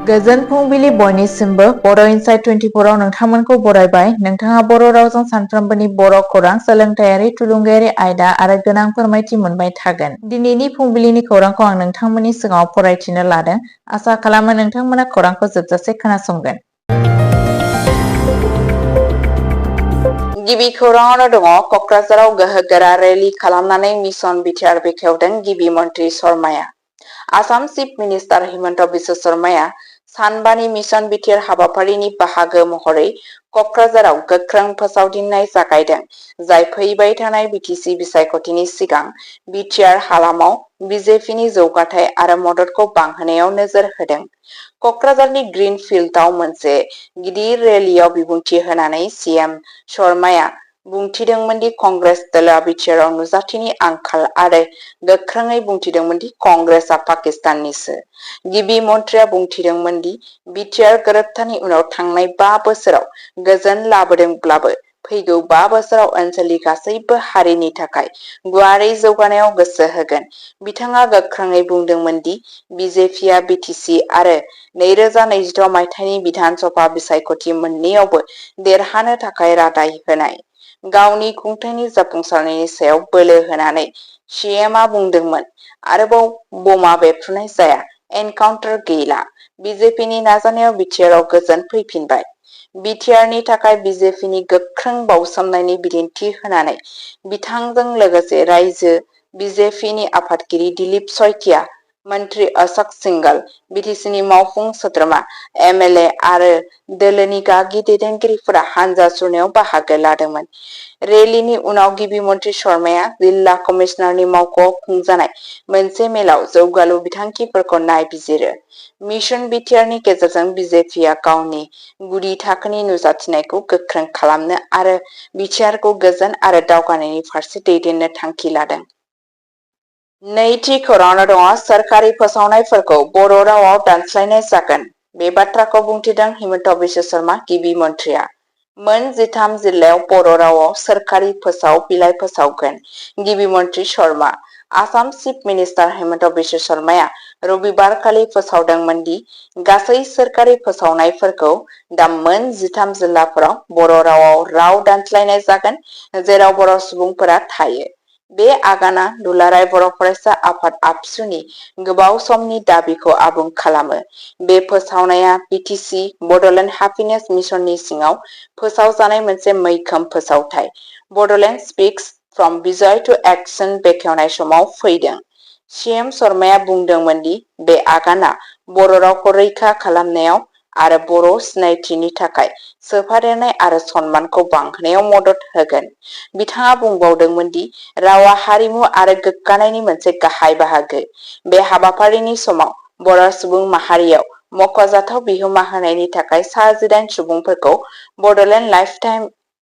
गोजोन फुंबिलि बयनिसिमबो बर' इनसाइट 24 आव नोंथांमोनखौ बरायबाय। नोंथाङा बर' रावजों सानफ्रोमबोनि बर' खौरां, सोलोंथायारि, थुलुंगायारि आयदा आरो गोनां फोरमायथि मोनबाय थागोन। दिनैनि फुंबिलिनि खौरांखौ आं नोंथांमोननि सिगाङाव फरायथिनो लादों। आसा खालामो नोंथांमोना खौरांखौ जोबजासे खोनासंगोन। गिबि खौराङावनो दङ, क'क्राझाराव गोहोगोरा रेलि खालामनानै मिशन बिटिआर बेखेवदों गिबि मन्थ्रि शर्माया। आसाम चिफ मिनिस्टार हिमन्त बिश्व शर्माया सानबानि मिशन बिटिआर हाबाफारिनि बाहागो महरै क'क्राझाराव गोख्रों फोसावदिंनाय जागायदों, जाय फैबाय थानाय बिटिसि बिसायख'थिनि सिगां बिटिआर हालामाव बिजेपिनि जौगाथाय आरो मददखौ बांहोनायाव नोजोर होदों। क'क्राझारनि ग्रीन फिल्डआव मोनसे गिदिर रेलियाव बिबुंथि होनानै सीएम शर्माया बुंथिदोंमोन दि कंग्रेस दोलोआ बिटिआरआव नुजाथिनि आंखाल आरो गोख्रोङै बुंथिदोंमोन दि कंग्रेसआ पाकिस्ताननिसो। गिबि मन्थ्रिया बुंथिदोंमोन दि बिटिआर गोरोबथानि उनाव थांनाय 5 बोसोराव गोजोन लाबोदोंब्लाबो फैगौ 5 बोसोराव ओनसोलनि गासैबो हारिनि थाखाय गुवारै जौगानायाव गोसो होगोन। बिथाङा गोख्रोङै बुंदोंमोन दि बिजेपिआ बिटिसि आरो 2026 मायथाइनि बिधान सभा बिसायख'थि मोन्नैयावबो देरहानो थाखाय रादाय होनाय। गावनि खुंथायनि जाफुंसारनायनि सायाव बोलो होनानै सीएमआ बुंदोंमोन, आरोबाव बमा बेफ्रुनाय जाया, एनकाउन्टार गैला। बिजेपिनि नाजानायाव बिटिआरआव गोजोन फैफिनबाय। बिटिआरनि थाखाय बिजेपिनि गोख्रों बाउसोमनायनि बिदिन्थि होनानै बिथांजों लोगोसे रायजो बिजेपिनि आफादगिरि दिलीप सइकिया, मन्त्रि अशोक सिंघल, बिटिसिनि मावफुं सोद्रोमा, एमएलए आरो दोलोनि गागि दैदेनगिरिफोरा हानजा सुरनायाव बाहागो लादोंमोन। रेलिनि उनाव गिबि मन्थ्रि शर्माया जिल्ला कमिशनारनि मावख'आव खुंजानाय मोनसे मेलाव जौगालु बिथांखिफोरखौ नायबिजिरो। मिशन बिटिआरनि गेजेरजों बिजेपिआ गावनि गुदि थाखोनि नुजाथिनायखौ गोख्रों खालामनो आरो बिटिआरखौ गोजोन आरो दावगानायनि फारसे दैदेननो थांखि लादों। नैथि खौराङावनो दङ, सोरखारि फोसावनायफोरखौ बर' रावाव दानस्लायनाय जागोन। बे बाथ्राखौ बुंथिदों हिमन्त बिश्व शर्मा गिबि मन्थ्रिया। मोन 13 जिल्लायाव बर' रावाव सोरखारि बिलाइ फोसावगोन। गिबि मन्थ्रि शर्मा। आसाम चिफ मिनिस्टार हिमन्त बिश्व शर्माया रबिबारखालि फोसावदोंमोन दि गासै सोरखारि फोसावनायफोरखौ दा मोन 13 जिल्लाफोराव बर' रावाव राव दानस्लायनाय जागोन, जेराव बर' सुबुंफोरा थायो। बे आगाना दुलाराय बर' फरायसा आफाद आबसुनि गोबाव समनि दाबिखौ आबुं खालामो। बे फोसावनाया बिटिसि बड'लेण्ड हैप्पिनेस मिशननि सिङाव फोसावजानाय मोनसे मैखोम फोसावथाय। Bodoland speaks from vision to action बेखेवनाय समाव फैदों। सीएम शर्माया बुंदोंमोन दि बे आगाना बर' रावखौ रैखा खालामनायाव आरो बर' सिनायथिनि थाखाय सोफादेरनाय आरो सनमानखौ बांहोनायाव मदद होगोन। बिथाङा बुंबावदोंमोन दि रावा हारिमु आरो गोग्गानायनि मोनसे गाहाय बाहागो। बे हाबाफारिनि समाव बर' सुबुं माहारियाव मख'जाथाव बिहोमा होनायनि थाखाय सा 18 सुबुंफोरखौ बड'लेण्ड लाइफटाइम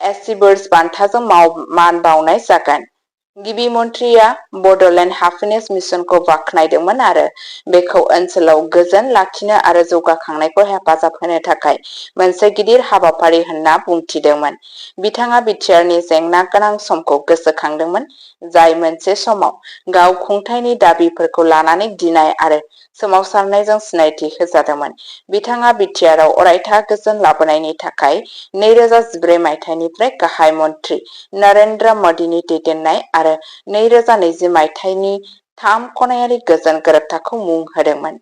एचिभार्स बान्थाजों मान बाउनाय जागोन। गिबि मन्थ्रिया बड'लेण्ड हैप्पिनेस मिशनखौ बाख्नायदोंमोन आरो बेखौ ओनसोलाव गोजोन लाखिनो आरो जौगाखांनायखौ हेफाजाब होनो थाखाय मोनसे गिदिर हाबाफारि होनना बुंथिदोंमोन। बिथाङा बिटिआरनि जेंना गोनां समखौ गोसोखांदोंमोन, जाय मोनसे समाव गाव खुंथायनि दाबिफोरखौ लानानै गिनाय आरो सोमावसारनायजों सिनायथि होजादोंमोन। बिथाङा बिटिआरआव अरायथा गोजोन लाबोनायनि थाखाय 2014 मायथाइनिफ्राय गाहाय मन्थ्रि नरेन्द्र मदिनि दैदेननाय आरो 2020 मायथाइनि 3 खनायारि गोजोन गोरोबथाखौ मुं होदोंमोन।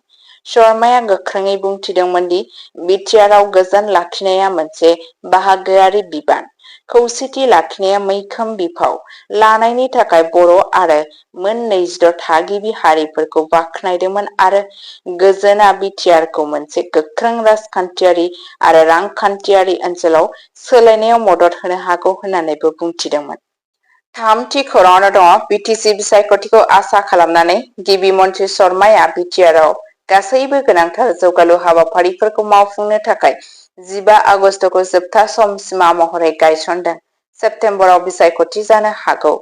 शर्माया गोख्रोङै बुंथिदोंमोन दि बिटिआरआव गोजोन लाखिनाया मोनसे बाहागोआरि बिबान। खौसेथि लाखिनाया मैखोम बिफाव लानायनि थाखाय बर' आरो मोन 26 थागिबि हारिफोरखौ बाख्नायदोंमोन आरो गोजोनआ बिटिआरखौ मोनसे गोख्रों राजखान्थियारि आरो रांखान्थियारि ओनसोलाव सोलायनायाव मदद होनो हागौ होननानैबो बुंथिदोंमोन। थामथि खौराङावनो दङ, बिटिसि बिसायख'थिखौ आसा खालामनानै गिबि मन्थ्रि शर्माया बिटिआरआव गासैबो गोनांथार जौगालु हाबाफारिफोरखौ मावफुंनो थाखाय 15 आगस्तखौ जोबथा सम सिमा महरै गायसनदों। सेप्तेम्बराव बिसायख'थि जानो हागौ।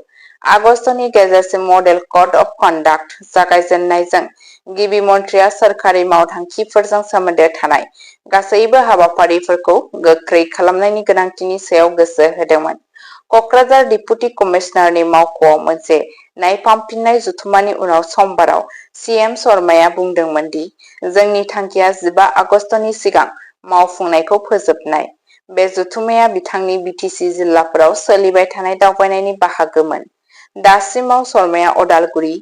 आगस्तनि गेजेरसिम मडेल कड अफ कन्डाक्ट जागायजेननायजों गिबि मन्थ्रिया सोरखारि मावथांखिफोरजों सोमोन्दो थानाय गासैबो हाबाफारिफोरखौ गोख्रै खालामनायनि गोनांथिनि सायाव गोसो होदोंमोन। कक्राझार डिपुटि कमिशनारनि मावख'आव मोनसे नायफामफिननाय जथुम्मानि उनाव समबाराव सीएम शर्माया बुंदोंमोन दि जोंनि थांखिया 15 आगस्तनि सिगां मावफुंनायखौ फोजोबनाय। बे जथुम्माया बिथांनि बिटिसि जिल्लाफोराव सोलिबाय थानाय दावबायनायनि बाहागोमोन। दासिमाव शर्माया अदालगुरि,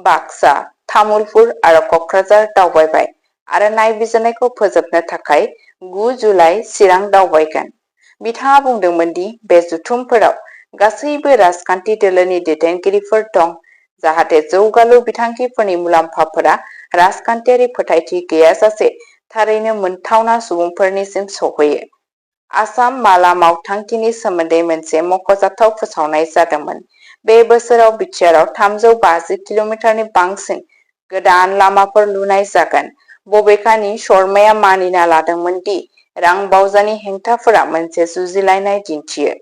बाक्सा, तामुलपुर आरो कक्राझार दावबायबाय आरो नायबिजिरनायखौ फोजोबनो थाखाय 9 जुलाइ चिरां दावबायगोन। बिथाङा बुंदोंमोन दि बे जथुमफोराव गासैबो राजखान्थि दोलोनि दैदेनगिरिफोर दं, जाहाथे जौगालु बिथांखिफोरनि मुलाम्फाफोरा राजखान्थियारि फोथायथि गैयाजासे थारैनो मोनथावना सुबुंफोरनिसिम सौहैयो। आसाम माला मावथांखिनि सोमोन्दै मोनसे मख'जाथाव फोसावनाय जादोंमोन। बे बोसोराव बिटिआरआव 350 किल'मिटारनि बांसिन गोदान लामाफोर लुनाय जागोन। बबेखानि शर्माया मानिना लादोंमोन दि रां बावजानि हेंथाफोरा मोनसे जुजिलायनाय दिन्थियो।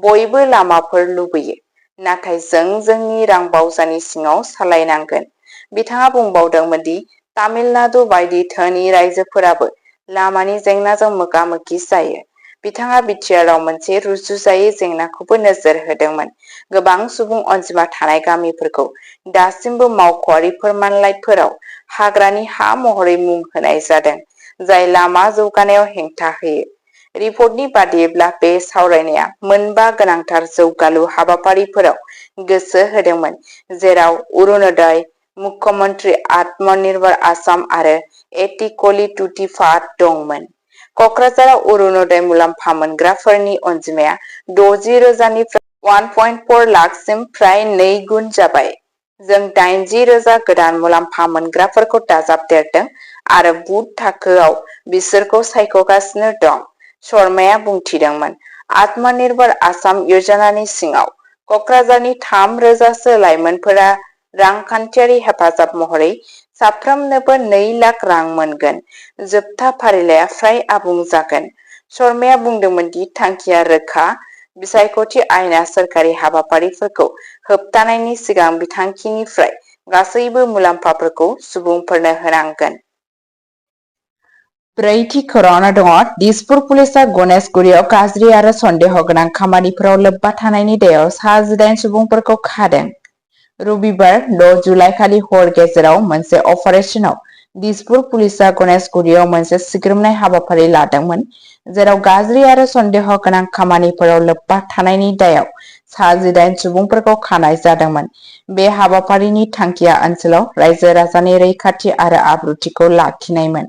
बयबो लामाफोर लुबैयो, नाथाय जों जोंनि रां बावजानि सिङाव सालायनांगोन। बिथाङा बुंबावदोंमोन दि तामिलनाडु बायदि धोनि रायजोफोराबो लामानि जेंनाजों मोगा-मोगि जायो। बिथाङा बिटिआरआव मोनसे रुजुजायै जेंनाखौबो नोजोर होदोंमोन। गोबां सुबुं अनजिमा थानाय गामिफोरखौ दासिमबो मावख'आरि फोरमानलाइफोराव हाग्रानि हा महरै मुं होनाय जादों, जाय लामा जौगानायाव हेंथा होयो। रिपर्टनि बादियैब्ला बे सावरायनाया मोनबा गोनांथार जौगालु हाबाफारिफोराव गोसो होदोंमोन, जेराव अरुणोदय, मुख्यमन्त्री आत्मनिर्भर आसाम आरो एटिकली टुटिफाड दंमोन। कक्राझाराव अरुणोदय मुलाम्फा मोनग्राफोरनि अनजिमाया 60,000निफ्राय 1.4 लाखसिम फ्राय 2 गुन जाबाय। जों 80,000 गोदान मुलाम्फा मोनग्राफोरखौ दाजाबदेरदों आरो बुथ थाखोआव बिसोरखौ सायख'गासिनो दं, शर्माया बुंथिदोंमोन। आत्मनिर्भर आसाम योजनानि सिङाव कक्राझारनि 3,000सो लाइमोनफोरा रांखान्थियारि हेफाजाब महरै साफ्रोमनोबो 2 लाख रां मोनगोन। जोबथा फारिलाइआ फ्राय आबुं जागोन। शर्माया बुंदोंमोन दि थांखिया रोखा। बिसायख'थि आयेना सोरखारि हाबाफारिफोरखौ होबथानायनि सिगां बिथांखिनिफ्राय गासैबो मुलाम्फाफोरखौ सुबुंफोरनो होनांगोन। ब्रैथि खौराङाव दङ दिसपुर पुलिसआ गणेशगुरियाव गाज्रि आरो सन्देह गोनां खामानिफोराव लोब्बा थानायनि दायाव सा 19 सुबुंफोरखौ खादों। रबिबार 6 जुलाइ खालि हर गेजेराव मोनसे अपारेशनाव दिसपुर पुलिसआ गणेशगुरियाव मोनसे सिग्रोमनाय हाबाफारि लादोंमोन, जेराव गाज्रि आरो सन्देह गोनां खामानिफोराव लोब्बा थानायनि दायाव सा 19 सुबुंफोरखौ खानाय जादोंमोन। बे हाबाफारिनि थांखिया ओनसोलाव रायजो-राजानि रैखाथि आरो आब्रुथिखौ लाखिनायमोन।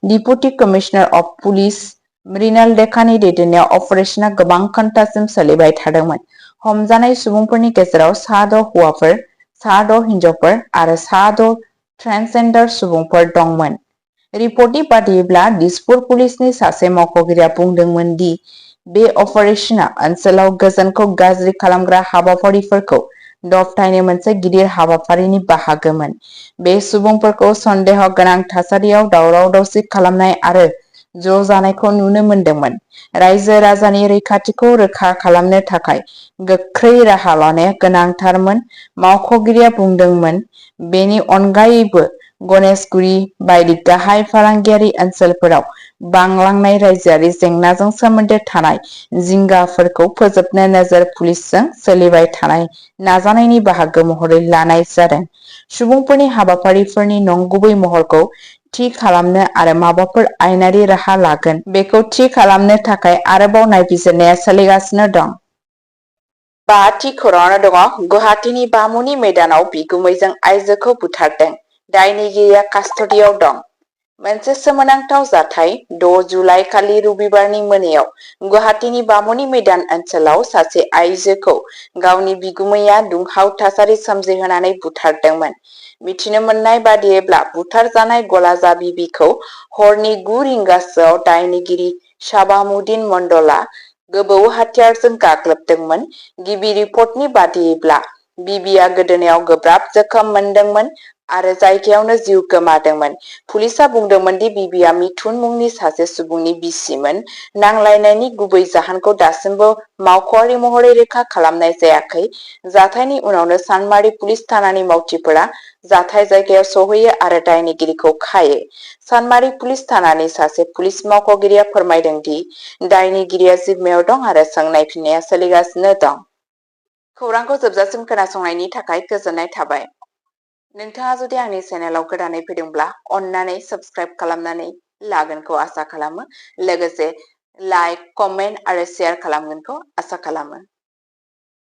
Deputy commissioner of police Mrinal डेकानि दैदेननायाव अपारेशना गोबां घन्टासिम सोलिबाय थादोंमोन। हमजानाय सुबुंफोरनि गेजेराव सा 6 हौवाफोर, सा 6 हिनजावफोर आरो सा 6 ट्रान्सजेन्डार सुबुंफोर दंमोन। रिपर्टनि बादियैब्ला दिसपुर पुलिसनि सासे मावख'गिरिया बुंदोंमोन दि बे अपारेशना ओनसोलाव गोजोनखौ गाज्रि खालामग्रा हाबाफारिफोरखौ दबथायनो मोनसे गिदिर हाबाफारिनि बाहागोमोन। बे सुबुंफोरखौ सन्देह गोनां थासारियाव दावराव-दावसि खालामनाय आरो ज' जानायखौ नुनो मोनदोंमोन। रायजो-राजानि रैखाथिखौ रोखा खालामनो थाखाय गोख्रै राहा लानाया गोनांथारमोन, मावख'गिरिया बुंदोंमोन। बेनि अनगायैबो, गणेशगुरि बायदि गाहाय फालांगियारि ओनसोलफोराव बांलांनाय रायजोआरि जेंनाजों सोमोन्दो थानाय जिंगाफोरखौ फोजोबनो नोजोर पुलिसजों सोलिबाय थानाय नाजानायनि बाहागो महरै लानाय जादों। सुबुंफोरनि हाबाफारिफोरनि नंगुबै महरखौ थि खालामनो आरो माबाफोर आयेनारि राहा लागोन बेखौ थि खालामनो थाखाय आरोबाव नायबिजिरनाया सोलिगासिनो दं। 5थि खौराङाव दङ गुवाहाटीनि बामुनि मैदानाव बिगुमैजों आइजोखौ बुथारदों, दायनिगिरिया कास्टडियाव दं। मोनसे सोमोनांथाव जाथाय 6 जुलाइ खालि रबिबारनि मोनायाव गुवाहाटीनि बामुनि मैदान ओनसोलाव सासे आइजोखौ गावनि बिगुमैया दुंहाव थासारि सोमजिहोनानै बुथारदोंमोन। मिथिनो मोननाय बादियैब्ला बुथारजानाय गलाजा बिबिखौ हरनि 9 रिंगासोआव दायनिगिरि शाबामुद्दिन मण्डलआ गोबौ हाथियारजों गाग्लोबदोंमोन। गिबि रिपर्टनि बादियैब्ला बिबिया गोदोनायाव गोब्राब जोखोम मोनदोंमोन आरो जायगायावनो जिउ गोमादोंमोन। पुलिसआ बुंदोंमोन दि बिबिया मिथुन मुंनि सासे सुबुंनि बिसिमोन। नांलायनायनि गुबै जाहोनखौ दासिमबो मावख'आरि महरै रोखा खालामनाय जायाखै। जाथायनि उनावनो सानमारि पुलिस थानानि मावथिफोरा जाथाय जायगायाव सौहैयो आरो दायनिगिरिखौ खायो। सानमारि पुलिस थानानि सासे पुलिस मावख'गिरिया फोरमायदों दि दायनिगिरिया जिम्मायाव दं आरो सोंनाय फिननाया सोलिगासिनो दं। खौरांखौ जोबजासिम खोनासंनायनि थाखाय गोजोननाय थाबाय। नोंथाङा जुदि आंनि चेनेलाव गोदानै फैदोंब्ला अन्नानै साबस्क्राइब खालामनानै लागोनखौ आसा खालामो। लोगोसे लाइक, कमेन्ट आरो शेयार खालामगोनखौ आसा खालामो।